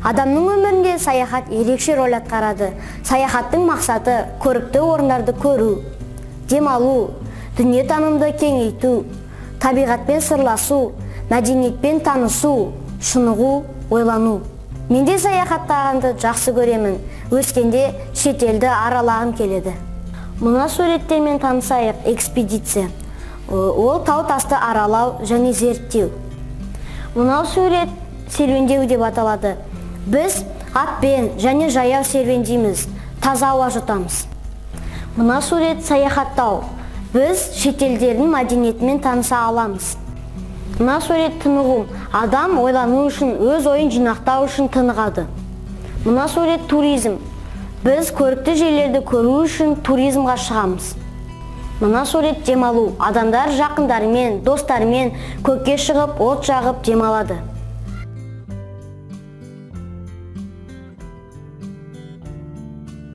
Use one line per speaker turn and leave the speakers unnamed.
Адамның өмірінде саяхат ерекше роль атқарады. Саяхаттың мақсаты – көрікті орындарды көру, демалу, дүниетанымды кеңейту, табиғатпен сырласу, мәдениетпен танысу, шынығу, ойлану. Мен де саяхаттағанды жақсы көремін. Өскенде шетелді аралағым келеді. Мына суреттермен танысайық. Экспедиция – ол тау тасты аралау және зерттеу. Мынау сурет серуендеу деп аталады. Біз атпен және жаяу серуендейміз, таза ауа жұтамыз. Мына сурет саяхаттау. Біз шетелдердің мәдениетімен таныса аламыз. Мына сурет тынығу. Адам ойлану үшін, өз ойын жинақтау үшін тынығады. Мына сурет туризм. Біз көрікті жерлерді көру үшін туризмға шығамыз. Мына сурет демалу. Адамдар жақындарымен, достарымен көкке шығып, от жағып демалады.